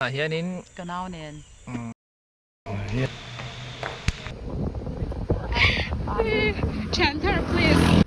Ah hianin Ka nau nen. Thian thar please.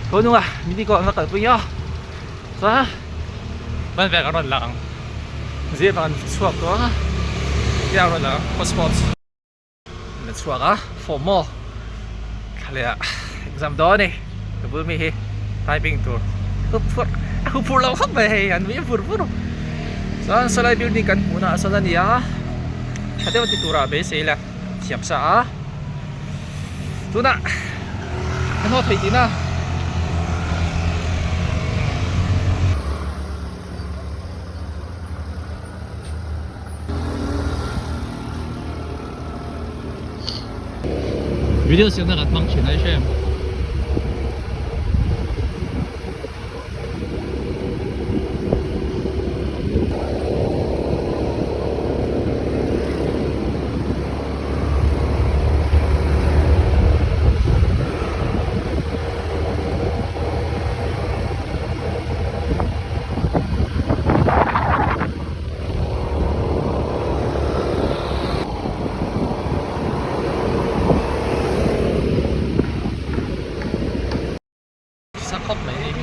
Ko nunga mini ko anga kalpui a chuan ban vek a rawn lang zir an chhuak tawh a tia a rawn lang hotspot. La chhuak a form maw thla leh ah exam dawn a ni ka bul mi hi typing tur hup phurh a hup phurh loh khawp mai hei an nui vur vur chuan sawlai building kan hmuh na ah sawn a ni a tha deuh ti turah beisei la thiam sa a tunah ka hnawt theih tihna. Video siamna kan hmang thin a i hre em? Sa khawp mai hei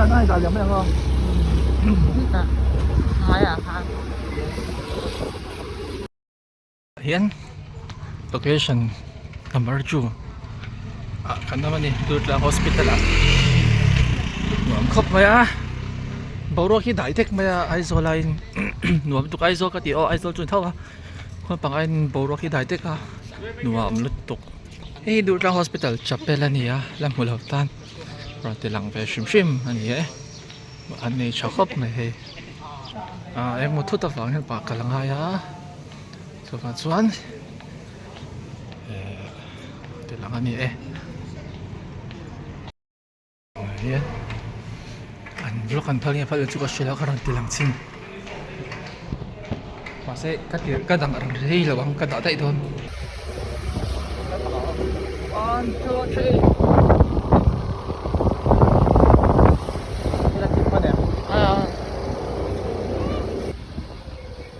dah na dah liam mai ang a. Hetah hnuaiah khan. Hian location number chu ah kan awm a ni Durtlang hospital ah nuam khawp mai a boruak hi dai dek mai a Aizawl aiin nuam lutuk Aizawl ka tih aw Aizawl chu ni tho a khawi pangaiin boruak hi dai dek a nuam lutuk. Hei hi Durtlang hospital chapel a ni a la hmu lo tan rawn ti lang ve hrim hrim a ni e an nei tha khawp mai hei ah engmaw thut avang hian pah kal a ngai a chuvang chuan ehh ti lang a ni e. An vlog an phal nge phal lo chu ka hre lo ka rawn ti lang chin mahse ka tir ka dang ang rei lo ang ka dah daih dawn. One two three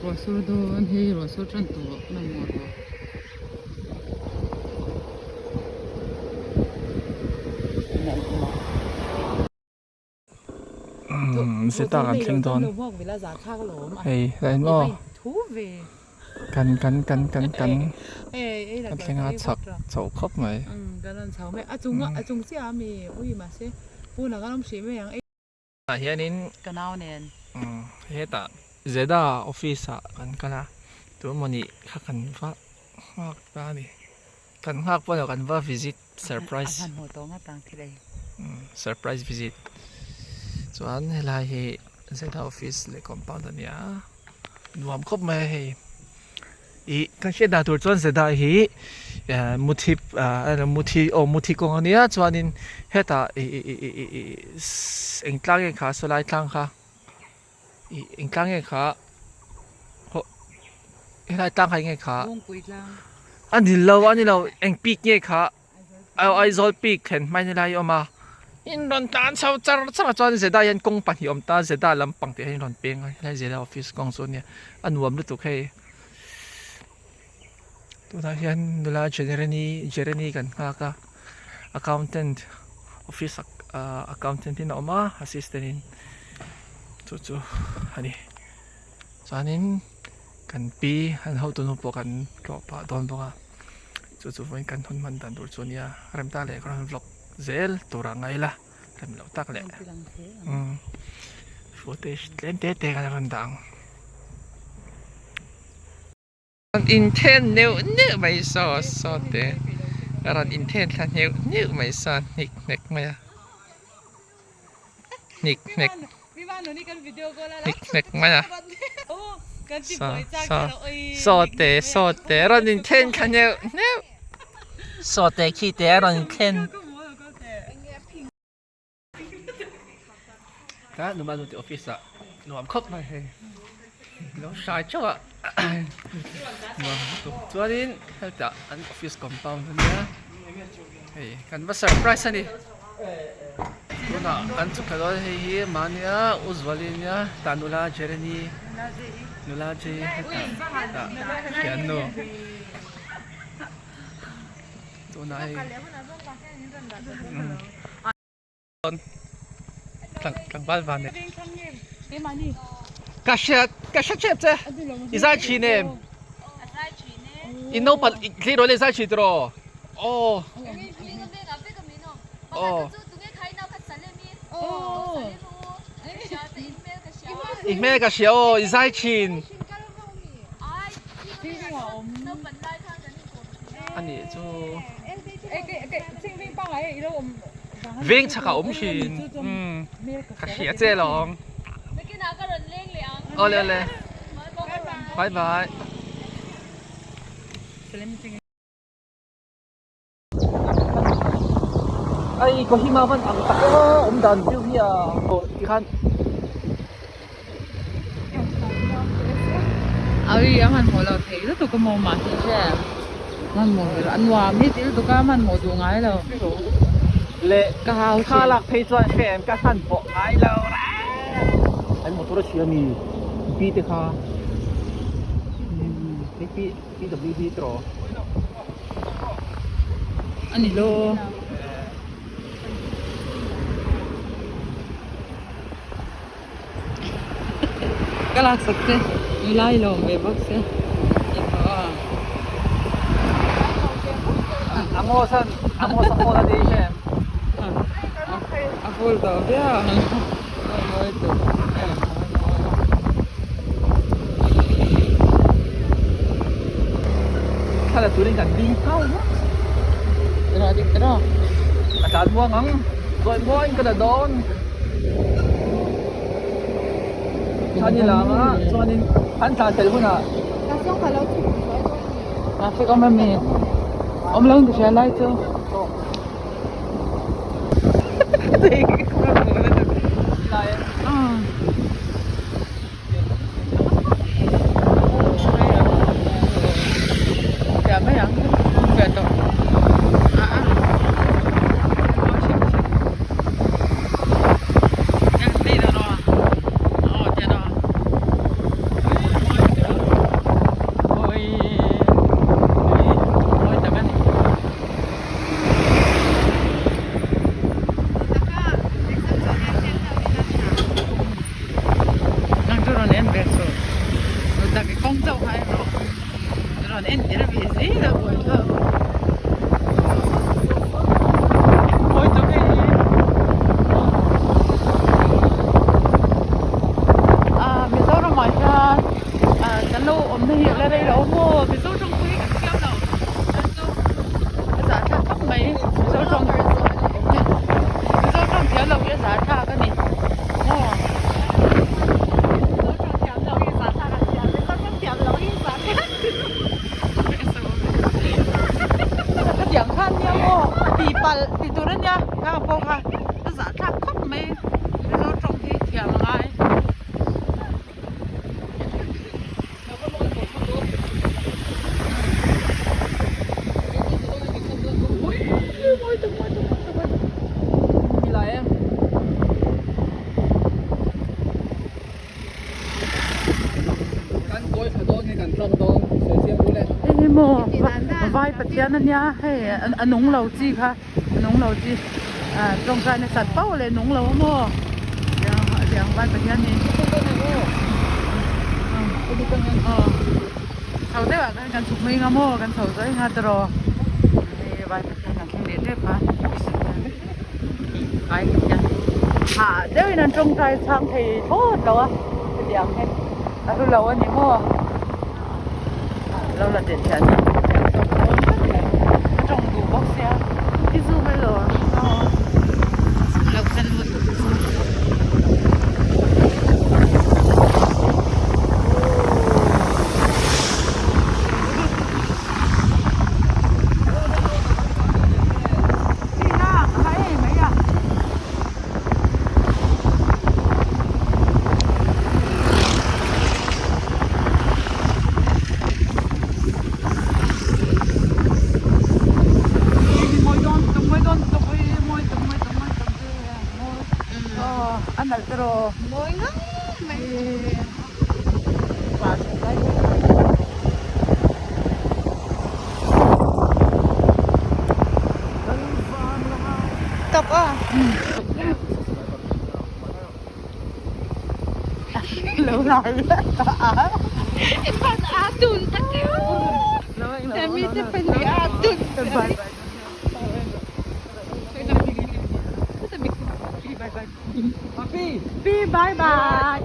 Ruah sur dawn hei ruah sur tan tawh hmanhmawh rawh. Zeta kan thleng dawn hei tlai maw kan kan kan kan kan kan thleng a chak chho khawp mai. Ah hianin Ka nau nen. Hetah Zeda office ah kan kal a, tu emaw nih kha kan va nghak ta a ni. Kan nghak pawh lo kan va visit surprise. A hmanhmawh tawh ngawt ang thil ei. Surprise visit. Chuan helai hi Zeda office leh compound a nia. Nuam khawp mai a hei. Ih kan hriat dan tur chuan Zeda hi muthi muthi aw muthi kawng a nia chuanin hetah ih ih ih ih ih eng tlang nge kha saw lai tlang kha ih eng tlang nge kha hawh helai tlang kha eng nge kha a ni lo a ni lo eng peak nge kha. Aizawl peak thlen hmain helai hi a awm a in rawn tlan chho char char a chuan Zeda hian kawng pahnih a awm ta Zeda lampang tih hian in rawn peng a helai Zeda office kawng chu a nia a nuam lutuk hei tunah hian nula Jereni Jereni kan nghak a accountant office ah accountant in a awm a assistant in chu chu a ni chuanin kan pi an hotunu pawh kan tlawh pah dawn bawk a. Chu chu vawiin kan hun hman dan tur chu a nia, rem ta leh ka rawn vlog zel tur a ngai la, rem loh tak leh umm footage tlem te te kan rawn dah ang. Rawn inthen neuh neuh mai saw saw te, rawn inthen thla neuh neuh mai saw hnik hnek mai a, hnik hnek. Hnik hnek mai a. Saw saw saw te saw te rawn in thlen thla neuh neuh. Saw te khi te a rawn thlen. Ta numa nu te office ah nuam khawp mai hei. Lo hrai theuh a nuam lutuk chuanin hetah an office compound ania hei kan va surprise a ni. Tunah kan chhuk thla dawn hei hi mahnia U Zuali nia tah nula Jeremy nula J hetah tah thiannu tunah hei tlangval van nei ka hria ka hre tep che i zai thin em i naupang tleirawl i zai thin tiraw aw. Aw. I hmel ka hria aw, i zai thin. A nih chu. Veng chhak a awm thin. Umm ka hria che lawm. Awle awle. Bye bye. Ai Kohima van ang tak aw awm dan view hi a aw tikhan. Ai a hmanhmawh lo thei lutuk a maw mahni che hmanhmawh ve lo a nuam hi ti lutuk a hmanhmawh duh ngai lo leh ka hau thla lak phei chuan hrem ka hmanhmawh ngai lo reng an motor a chhia mi B te kha hei P PWD tiraw. A ni lo. Ka laksak che nula i lawm ve bawk sia A full tawh viau ang a mawi tawh Thla la turin kan ding nghal vek. Tiraw dik tiraw. Ka tlan muang ang. Zawi muangin ka la dawn. Chuan i lang a, chuanin an tlan fel hunah. Traffic awm em ni? Awm lo in ka hria lai chu. Nang chu rawn en ve chu tak i kawng chauh kha en rawh rawn en tir ve zel a buai thlak ah Mizoram ah hian ah kan lo awm na hi a la rei lo maw Mizo tawng pawh hi kan thiam lo chuan chu a zahthlak khawp mai Mizo tawng Mizo tawng thiam lo hi a zahthlak a ni maw. Khatiang khan nia maw tihpalh ti tur a nia khang pawh kha a zahthlak khawp mai Mizo tawng hi thiam a ngai. Hei maw vai pathian ania hei a nung lo chi kha a nung lo chi ah tawngtai nasat pauh leh nung lo a maw tiang vai pathian hi aw chho deuh ah khan kan chhuk mai ang a maw kan chho zai ang a tiraw hei vai pathian kan thleng leh tep a vai pathian hah deuhin an tawngtai chhang thei thlawt lo a hetiang hi a hlu lo a ni maw. Lo la den hian ka tawng duh bawk sia i zoom elo a lo khan lut A nalh te rawh. Mawi ngang mai. Tawp a. Lo lai I pan a dun tak eo. Hemi te pan hi a dun. Pi bye bye.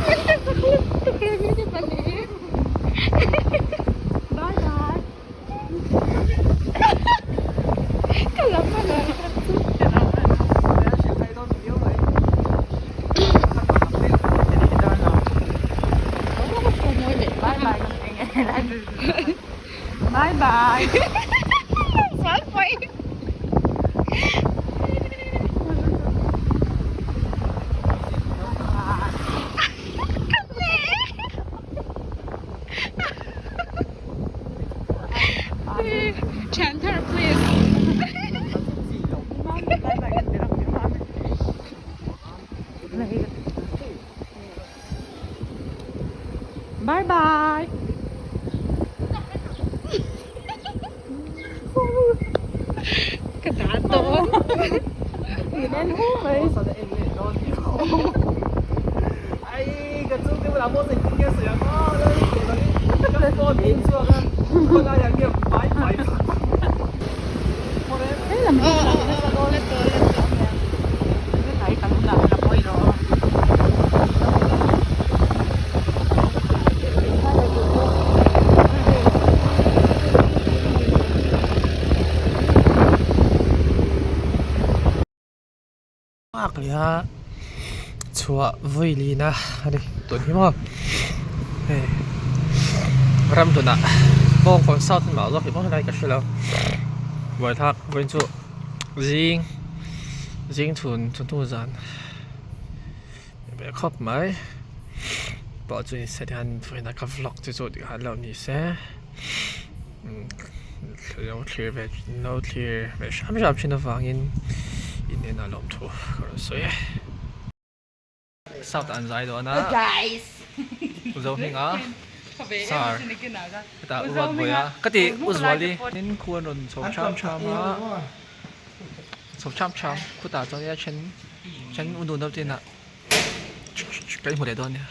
Bye bye. Bye bye. Thian thar please. Bye bye. Ka dah dawn. Min en hu mai. dawn ni lo. Ai ka chhungte bulah pawh engtin nge sawi ang aw la ring teh lovin ka phone in chhuak a khawlaiah nge pai pai phak Park leh a chhuah vawi lina a ni tun hi maw hei ram dunah bawngkawn south ni mah zawk hi maw helai ka hrelo buaithlak vawiin chu zing zing chhun chhun hnu zan ve khawp mai pawh chu ni se hian vawiin a ka vlog te chu tih khan lo ni se lo thlir ve lo thlir ve hram hram thin avangin inenah lawmthu ka rawn sawi e. South an zai dawn a Uzo hminga sar hetah u ruat vawi a ka ti u zuali tin khu an rawn chho ṭham ṭham a chho ṭham ṭham khutah chuan a then then u nu deuh te inah kan inhmu leh dawn nia.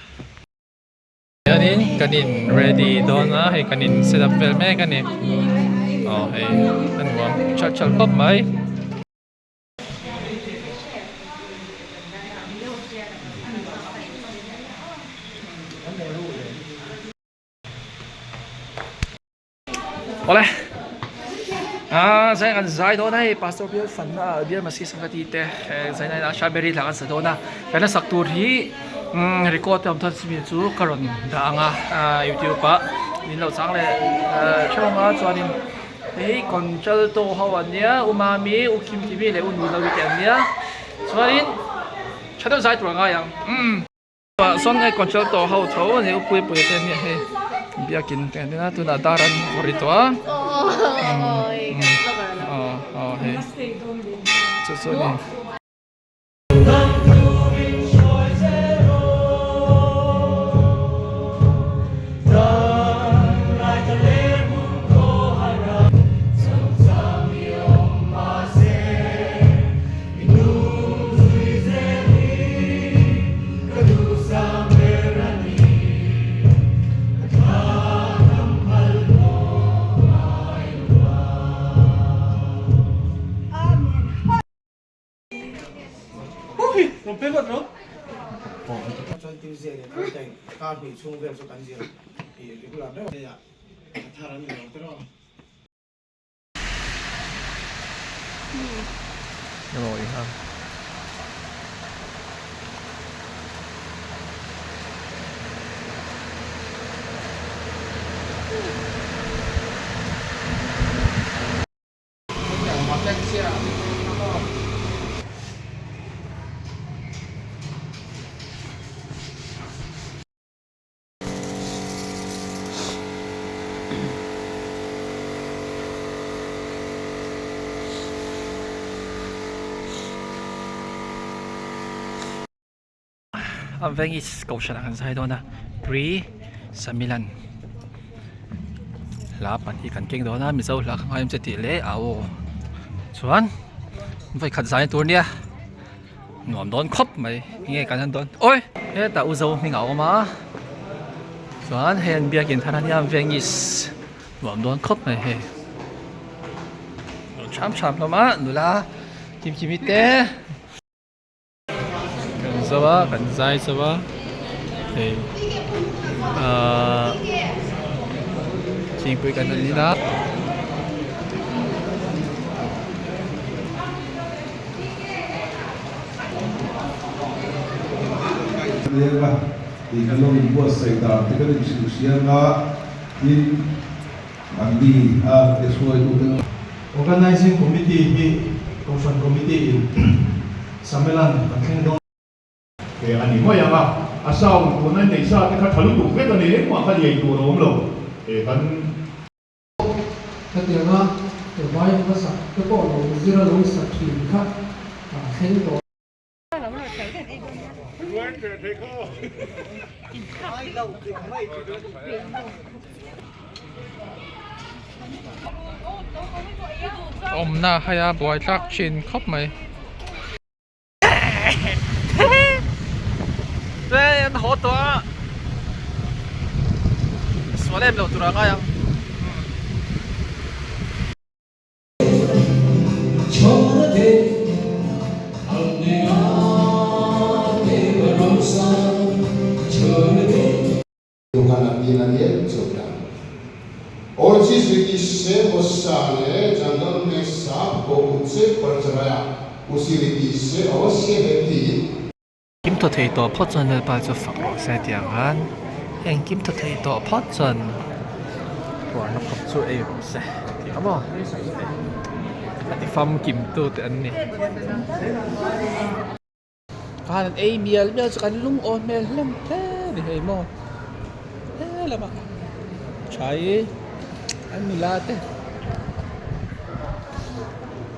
Hianin kan in ready dawn a hei kan in set up vel mek a ni aw hei a nuam ṭhalh ṭhalh khawp mai. Awle ah zai kan zai dawn a hei pastor bial fanna ah bial masi sangati te zai na inah strawberry thla kan sa dawn a kan la sak tur hi record te awm thawt chumi chu ka rawn dah ang a youtube ah min lo chang leh theuh ang a chuanin hei contralto ho an nia u mami u kim kimi leh u nunovi te an nia chuanin tha deuh zai tur a ngai ang umm. Sawn hei contralto ho tho a ni u puipuia te ania hei biakin te an nia tunah dar an vaw ri tawh a aw aw hei chu chu a ni. A veng is kohhran ah kan zai dawn a pre samilan hla pahnih kan keng dawn a mizo hla ka ngai awm che tih leh a aw chuan vawikhat zai na tur nia. Nuam dawn khawp mai enge kan han dawn awi hetah u zo hming a awm a chuan hei an biakin thar ania vengis nuam dawn khawp mai hei ṭham ṭham hlawm a nula kim kimi te kan zo a kan zai zo a hei ahh thingpui kan han in a. Leng a tih kan lo inbuatsaih dan te kan inhrilh hriang a, tin an ni a te hruaitute lo. Organising Committee hi Kohhran Committee in Samelan kan thleng dawn. He a ni mai ang a, a sound tuna nei sa te kha tha lutuk vek a ni, engmah kha liai tur a awm lo, he kan. Hetianga vai hmasak te pawh lo zir a lo sa thin kha a thleng tawh. Awmna haia buai tlak thin khawp mai. sual em lo tur a ngai ang. और जिस रीति से मूसा ने जंगल में सांप को ऊंचे पर चढ़ाया, उसी रीति से अवश्य है कि Kim thaw thei tawh phawt chuan Lalpa chu fak rawh se tih ang khan engkim thaw thei tawh phawt chuan puarna khawp chu ei rawh se tih ang maw a ti famkim tu te an ni. Khan an ei mial mial chu kan lungawi hmel hlem hle a ni hei maw he lamah tha i an nula te.